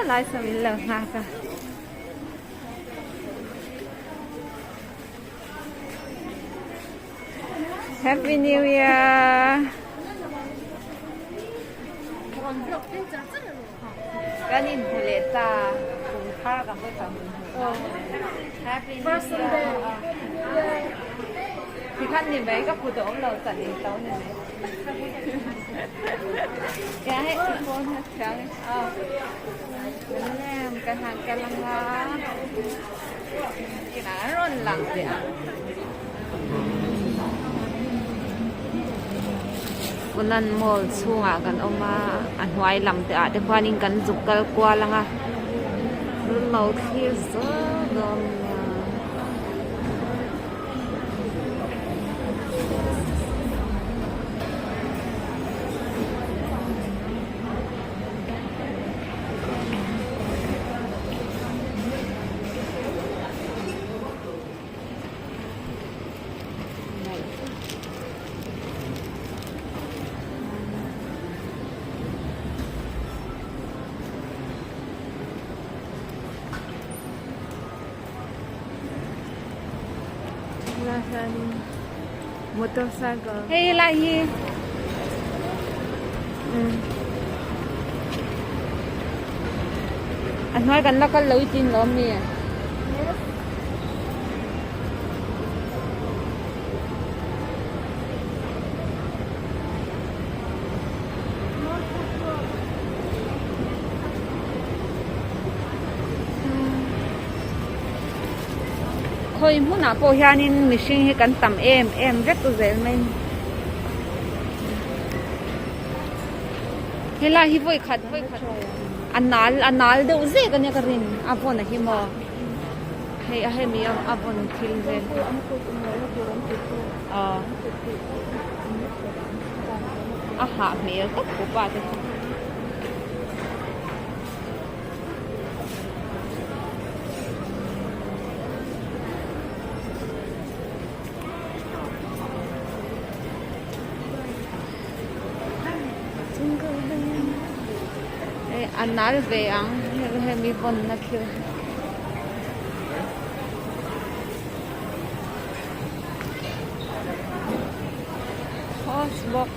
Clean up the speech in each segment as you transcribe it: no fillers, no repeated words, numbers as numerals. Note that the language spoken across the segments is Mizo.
Helai saw min lo nghak a. Happy New Year! Kan inhmu leh ta kum thar kan vawi khat inhmu Happy New Year! Tikhan ni mai ka phu tawh awm lo chan in to ni mai. Kaya hei phone ha thiang e. Lem kan han kal anga kinah an rawn lang leh ang. Funan mall chhungah kan awm a a hnuai lam te ah te khuanin kan zuk kal kual ang a run lo thlir zawk dawn nia. Motorcycle hei lai hi a hnuai kan la kal lo i tin lawm mi. Khawi hmunah pawh hianin mihring hi kan tam em em vek zel mai a ni. Helai hi vawi khat vawi khat a nal a nal deuh zek ania ka rin a vawn a hi maw hei a hemi a vawn thil vel aw a hah hmel tak pupa te chu. Hei a nal ve ang hemi vawnna thil hi. Horse bawk.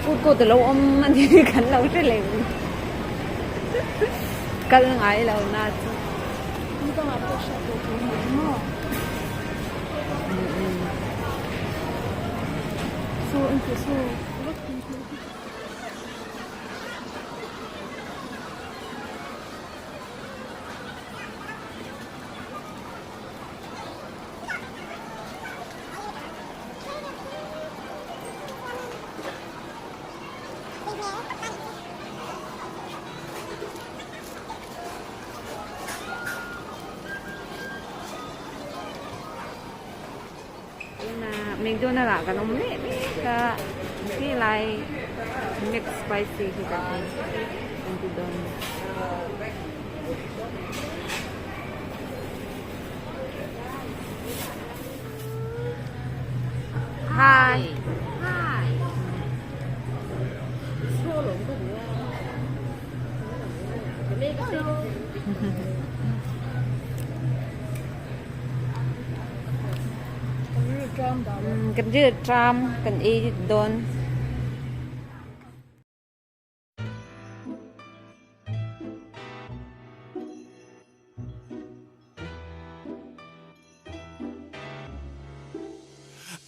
Food court a lo awm a ni kan lo hre leh kal ngai lo na chu. Tuna McDonald ah kan awm leh mek a ti lai Mac spicy hi kan ei kan ti dawn a ni. Hi hi Kan ri tram kan ei dawn.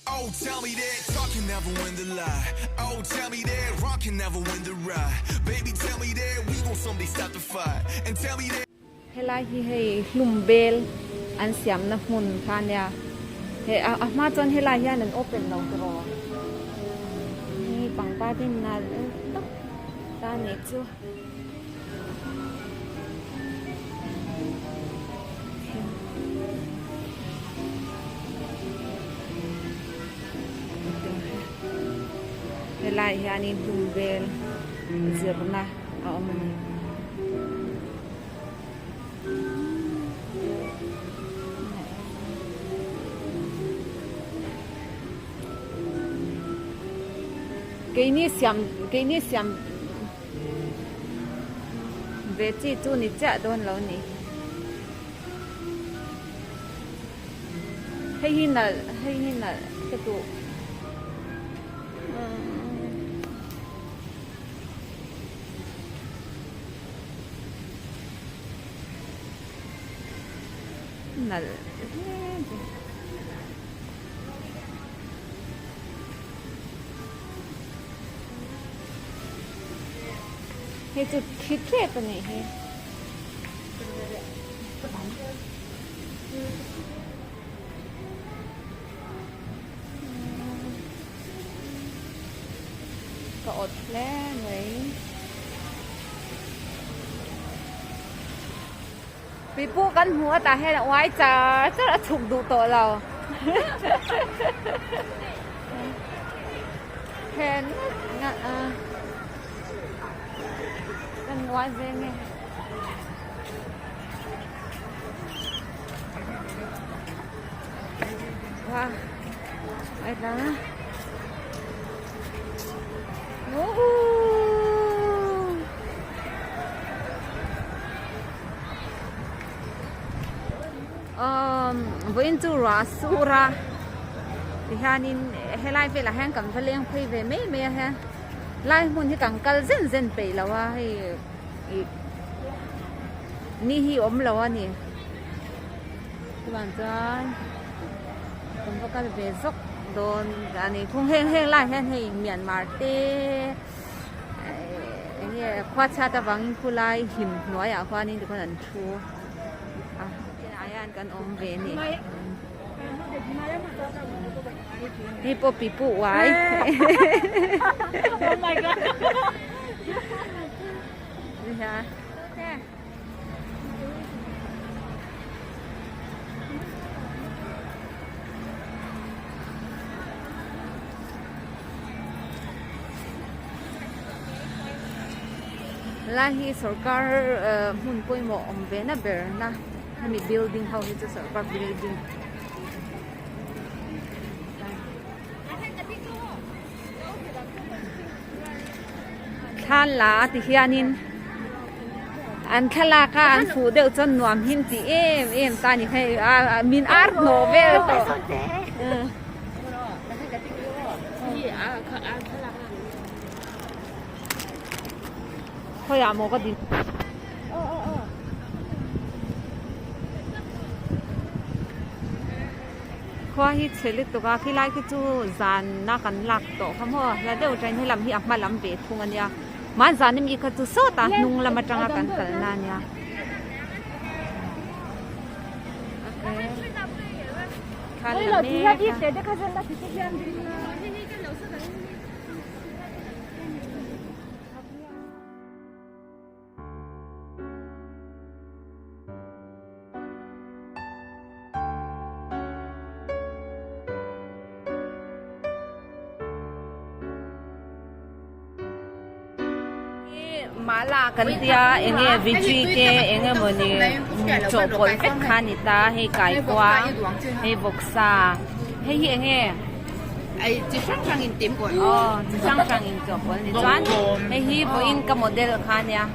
Oh tell me that talk can never win the lie Oh tell me that rock can never win the ride Baby tell me that we gon' someday stop the fight And tell me that. Helai hi hei hlum bel an siamna hmun kha ania he a hma chuan helai hian an open lo tawh hei pangpar te nalh tak ta nih chu. Helai hianin hlum bel zirna a awm a ni. Keini siam keini siam ve chi chu ni chiah dawn lo ni. Hei hi nalh hei hi nalh ka duh. Nalh hle mai. Hei chu thi tep a nih hi. Ka awt hle mai. Pipu kan hmuh a tah hian a uai char char a chhuk duh tawh lo. Hen kan uai ve nge. Wow. Ai ta. Vawiin chu ruah a sur a tihianin helai velah hian kan va leng phei ve mai mai a hian lai hmun hi kan kal zen zen peih lo a hei ih ni hi awm lo a ni chuvang chuan kan va kal ve zawk dawn a ni phung heng heng lai hian hei Myanmar te eng nge khua chhiat avangin khulai hlim hnuaiah khuanin tikhuan an thu a tunah hian kan awm ve a ni hei pawh pipu uai Lai hi sorkar hmun pawimawh awm ve na ber na hemi building ho hi chu sorkar building thla la a ti hianin an thlalak a an fuh deuh chuan nuam him tih em em ta a ni hei a min ar hnawh vel tawh. Khawiah maw ka din Khua hi chhe lutuk a khilai khi chu zan a kan lak tawh kha maw hla deuh tain helam hi a hma lam ve thung a nia mahn zan ami kha chu sawtah hnung lam atanga kan kalna a nia. Mala kan tia enge veggie te enge mawni chawhpawlh vek kha a ni ta hei kaikuang hei vawksa hei hi enge chi hrang hrang in tih pawlh aw chi hrang hrang in chawhpawlh a ni chuan hei hi vawiin ka model kha a nia.